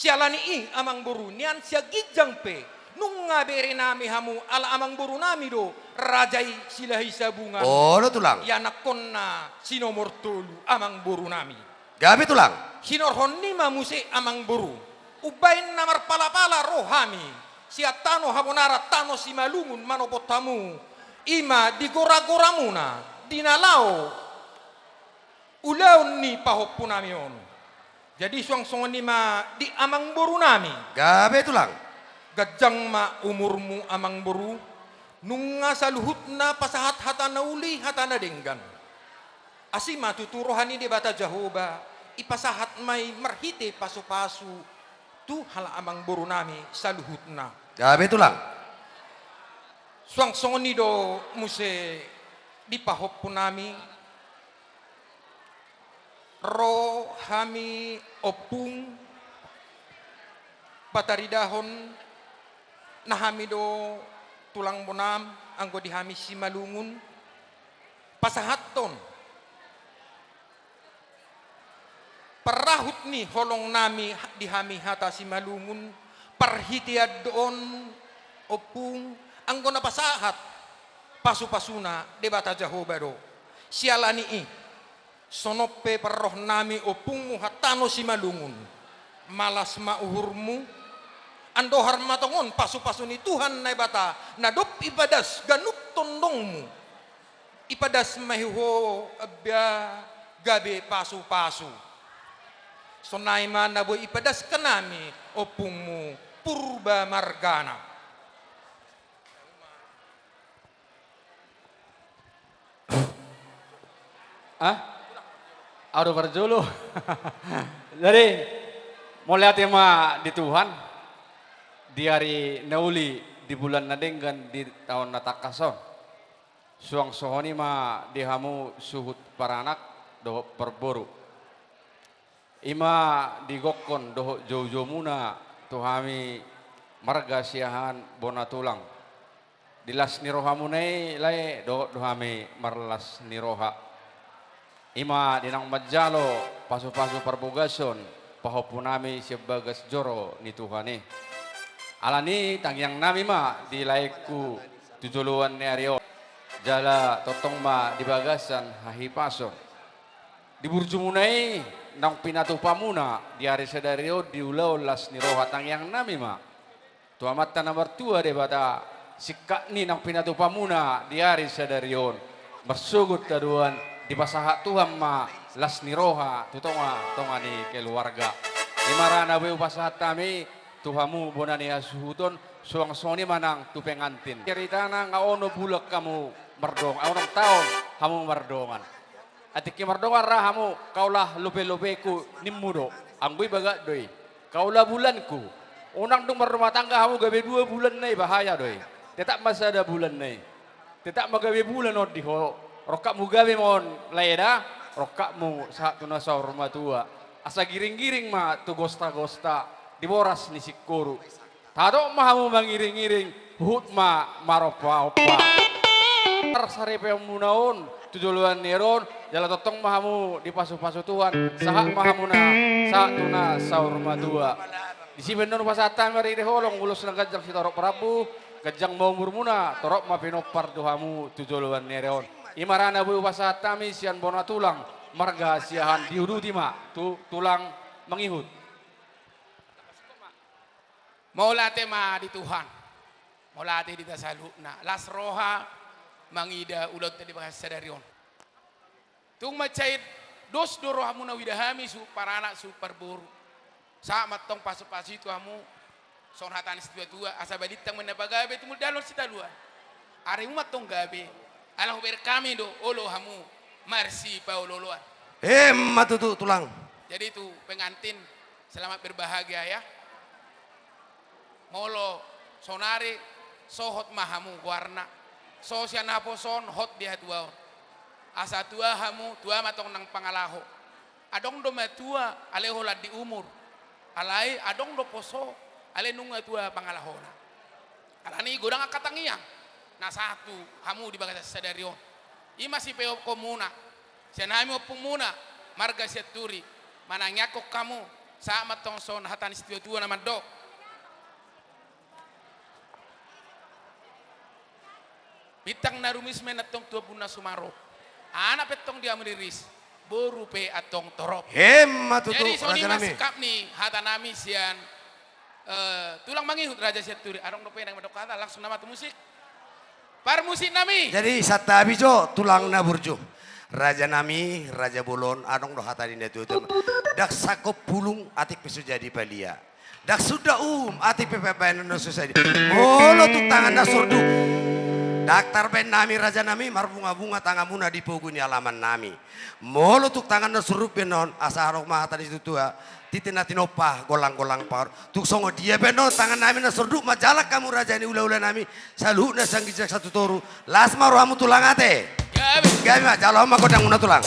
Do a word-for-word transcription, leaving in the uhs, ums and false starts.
Siala ni i amangboru, nian sian ginjang pe nunga berenami hamu, ala amangborunami do raja i Silahisabungan. Olo tulang. Ianakkonna si nomor tolu amangborunami. Gabe tulang. Hinorhon ni ma muse amangboru, umbaen na marpalapala ro hami sian tano habonaran, tano Simalungun manopot hamu, i ma di goragoramuna, di na laho ulaon ni pahompunami on. Jadi suang songon i ma di amangborunami. Gabe tulang. Ganjang ma umurmu amangboru, nunga saluhutna pasahat hata na uli hata na denggan. Asi ma tutu roha ni Debata Jahowa, ipasahat ma i marhite pasupasu tu halak amangborunami saluhutna. Gabe tulang. Suang songon i do muse di pahompunami, ro hami ompung pataridahon na hami do tulang bonam anggo di hami Simalungun, pasahathon parrahut ni holongnami di hami hata Simalungun, parhitean do on ompung, anggo na pasahat pasupasuna Debata Jahowa do. Siala ni i, sonon pe parrohanami ompungmu hata tano Simalungun, malas ma uhurmu, andohar ma tongon pasupasu ni Tuhan Naibata na dob ipadas ganup tondongmu. Ipadas ma i ho amba gabe pasupasu. Sonai ma na boi ipadaskon hami ompungmu Purba margana. Ah? Aduh, parjolo. Jadi, mauliate ma di Tuhan, di ari na uli, di bulan na denggan, di taon na tangkas on. Suang songon i ma di hamu suhut paranak dohot parboru. I ma di gokhon dohot joujoumuna tu hami marga Siahaan bona tulang. Di las ni rohamuna i lae dohot do hami marlas ni roha. I ma di naung manjalo pasupasu parbogason pahompunami sian bagas joro ni Tuhan i. Alani i tangiangnami ma di laengku tu joloan ni ari on, jala tongtong ma di bagasan hahipason. Di burjumuna i naung pinatupamuna di ari sadari on di ulaon las ni roha, tangiangnami ma tu Amanta na martua Debata, singkat ni naung pinatupamuna di ari sadari on, marsogot haduan, dipasahat Tuhan ma las ni roha tu tongatonga ni keluarga. I ma ra na boi hupasahat hami tu hamu bona ni hasuhuton, suang songon i ma nang tu pengantin. Ceritana nga onom bulan hamu mardongan, nga onom taon hamu mardongan. Atik i mardongan ra hamu, kaula lopelopeku nimmu do, anggo i bagak do i. Kaula bulanku, unang dung marrumah tangga hamu gabe dua bulan na i, bahaya do i. Tetap ma sada bulan na i. Tetap ma gabe bulan on di ho. Rongkapmu gabe ma on lae da, rongkapmu sahat tu na saur matua. Asa giringgiring ma tu gostagosta di boras ni singkoru. Tadok ma hamu mangiringiring, huhut ma marompaompa. Parsaripeonmuna on tu joloan ni ari on, jala tongtong ma hamu dipasupasu Tuhan, sahat ma hamuna sahat tu na saur matua. Disi pe annon hupasahat hami marhite holong, ulos na ganjang sitorop rambu, ganjang ma umurmuna, torop ma pinompar tu hamu tu joloan ni ari on. I ma ra na boi hupasahat hami sian bona tulang marga Siahaan, diuduti ma tu tulang mangihut. Mauliate ma di Tuhan. Mauliate di hita saluhutna. Las roha mangida ulaonta di bagasan sadari on. Tung mansai dos do rohamuna huida hami, suhut paranak, suhut parboru. Sahat ma antong pasupasu i tu hamu, songon hata ni situatua, asa balintang ma na pagabe, tumundalhon sitadoan. Arimu ma antong gabe, ala hubereng hami do olo hamu marsipaolooloan. Emma tutu, Tulang. Jadi tu pengantin, selamat berbahagia ya. Molo saonari, so hot ma hamu goarna. So sian haposoon hot di hatuaon. Asa tua hamu, tua ma antong nang pangalaho. Adong do matua, alai holan di umur. Alai adong do poso, alai nunga tua pangalahona. Alani i godang angka tangiang na sahat tu hamu di bagasan sadari on. I ma sipeopkonmuna sian hami ompungmuna marga Sianturi, manangiangkon hamu Sahat ma tong songon hata ni situatua na mandok: Bintang na rumiris ma antong tu ombun na sumarop. Anak pe antong dia meriris, boru pe antong torop. Emma tutu, raja nami. Jadi songon i ma singkat ni hata nami sian, eh, tulang mangihut, raja Sianturi. Adong dope na mandok hata, langsung nama tu musik. Parmusik nami. Jadi santabi jo, tulang na burju. Raja nami, raja bolon, adong do hata ni na tuatua: Ndang sangkop pulung, atik pe so jadi palia. Ndang sunda uhum, atik pe pambahenan na so jadi. Molo tung tangan na sorduk, ndang tarbahen nami, raja nami, marbungabunga tanganmuna di pogu ni alaman nami. Molo tung tangan na sorduk bahenon, asa adong ma hata ni situatua: Tintin na tinompa, golanggolang pangarut. Tung songon dia bahenon tangan nami na sorduk, manjalang hamu raja ni hulahula nami, saluhutna sian ginjang sahat tu toru. Las ma rohamu tulang ate. Gabe. Gabe ma, jalo ma gondangmuna tulang.